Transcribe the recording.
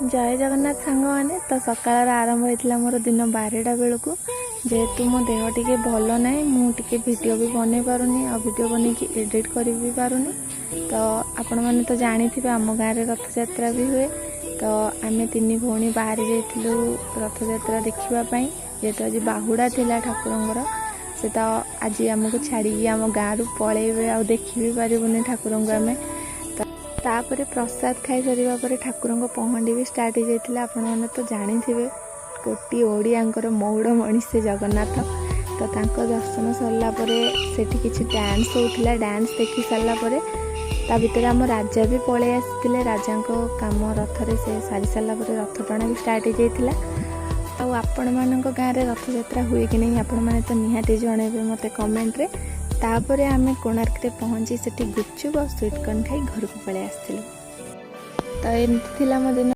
ଜୟ ଜଗନ୍ନାଥ ସାଙ୍ଗମାନେ। ତ ସକାଳର ଆରମ୍ଭ ହେଇଥିଲା ମୋର ଦିନ 12ଟା ବେଳକୁ। ଯେହେତୁ ମୋ ଦେହ ଟିକେ ଭଲ ନାହିଁ, ମୁଁ ଟିକେ ଭିଡ଼ିଓ ବି ବନେଇ ପାରୁନି ଆଉ ଭିଡ଼ିଓ ବନେଇକି ଏଡ଼ିଟ୍ କରି ବି ପାରୁନି। ତ ଆପଣମାନେ ତ ଜାଣିଥିବେ, ଆମ ଗାଁରେ ରଥଯାତ୍ରା ବି ହୁଏ। ତ ଆମେ ତିନି ଭଉଣୀ ବାହାରି ଯାଇଥିଲୁ ରଥଯାତ୍ରା ଦେଖିବା ପାଇଁ। ଯେହେତୁ ଆଜି ବାହୁଡ଼ା ଥିଲା ଠାକୁରଙ୍କର, ସେ ତ ଆଜି ଆମକୁ ଛାଡ଼ିକି ଆମ ଗାଁରୁ ପଳେଇବେ ଆଉ ଦେଖି ବି ପାରିବୁନି ଠାକୁରଙ୍କୁ ଆମେ। ତାପରେ ପ୍ରସାଦ ଖାଇସାରିବା ପରେ ଠାକୁରଙ୍କ ପହଣ୍ଡି ବି ଷ୍ଟାର୍ଟ ହେଇଯାଇଥିଲା। ଆପଣମାନେ ତ ଜାଣିଥିବେ, କୋଟି ଓଡ଼ିଆଙ୍କର ମଉଡ଼ମଣି ସେ ଜଗନ୍ନାଥ। ତ ତାଙ୍କ ଦର୍ଶନ ସରିଲା ପରେ ସେଠି କିଛି ଡ୍ୟାନ୍ସ ହେଉଥିଲା। ଡ୍ୟାନ୍ସ ଦେଖି ସାରିଲା ପରେ ତା ଭିତରେ ଆମ ରାଜା ବି ପଳେଇ ଆସିଥିଲେ। ରାଜାଙ୍କ କାମ ରଥରେ ସେ ସାରି ସାରିଲା ପରେ ରଥ ଟଣା ବି ଷ୍ଟାର୍ଟ ହେଇଯାଇଥିଲା। ଆଉ ଆପଣମାନଙ୍କ ଗାଁରେ ରଥଯାତ୍ରା ହୁଏ କି ନାହିଁ, ଆପଣମାନେ ତ ନିହାତି ଜଣାଇବେ ମୋତେ କମେଣ୍ଟରେ। ତାପରେ ଆମେ କୋଣାର୍କରେ ପହଞ୍ଚି ସେଠି ଗୁପଚୁପ୍ ଆଉ ସୁଇଟ୍ କର୍ନ ଖାଇ ଘରକୁ ପଳେଇ ଆସିଥିଲୁ। ତ ଏମିତି ଥିଲା ମୋ ଦିନ।